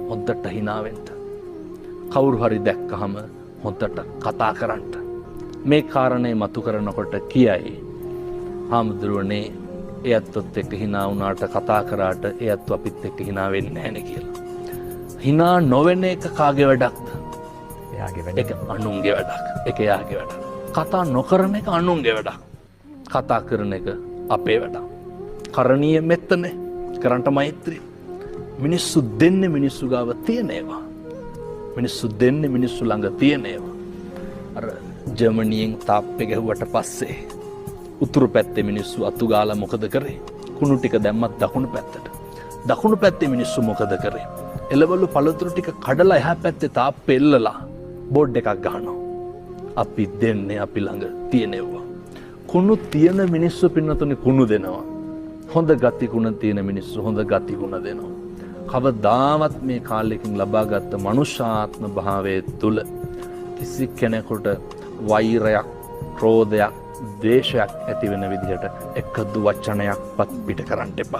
හොඳට හිනා වෙන්න. කවුරු හරි දැක්කහම හොඳට කතා කරන්න. මේ කාරණේ මතු කරනකොට කියයි හාමුදුරුවනේ, ඒ ඇත්තොත් එක්ක හිනා වුණාට කතා කරාට ඒ ඇත්තෝ අපිත් එක්ක හිනා වෙන්නේ නැහැ නේ කියලා. හිනා නොවෙන එක කාගේ වැඩක්ද? එයාගේ වැඩ. ඒක අනුන්ගේ වැඩක්. ඒක එයාගේ වැඩක්. කතා නොකරන එක අනුන්ගේ වැඩක්. කතා කරන එක අපේ වැඩක්. කරණීය මෙත්තනේ කරන්ට මෛත්‍රිය. මිනිස්සු දෙන්නේ මිනිස්සු ගාව තියෙන ඒවා. මිනිස්සු දෙන්නේ මිනිස්සු ළඟ තියෙන ඒවා. අර ජර්මනියෙන් තාප්පෙ ගැහුවට පස්සේ උතුරු පැත්තේ මිනිස්සු අතු ගාලා මොකද කරේ? කුණු ටික දැම්මත් දකුණු පැත්තට. දකුණු පැත්තේ මිනිස්සු මොකද කරේ? එළවලු පළතුරු ටික කඩලා එහා පැත්තේ තාප්පෙ එල්ලලා බෝඩ් එකක් ගහනවා. අපි දෙන්නේ අපි ළඟ තියෙන ඒවා. කුණු තියෙන මිනිස්සු පින්නතුනි කුණු දෙනවා. හොඳ ගතිගුණ තියෙන මිනිස්සු හොඳ ගතිගුණ දෙනවා. කවදාවත් මේ කාලෙකින් ලබාගත්ත මනුෂ්‍යාත්ම භාවය තුළ කිසි කෙනෙකුට වෛරයක්, ක්‍රෝධයක්, ද්වේෂයක් ඇති වෙන විදිහට එකදු වචනයක්වත් පිට කරන්න එපා.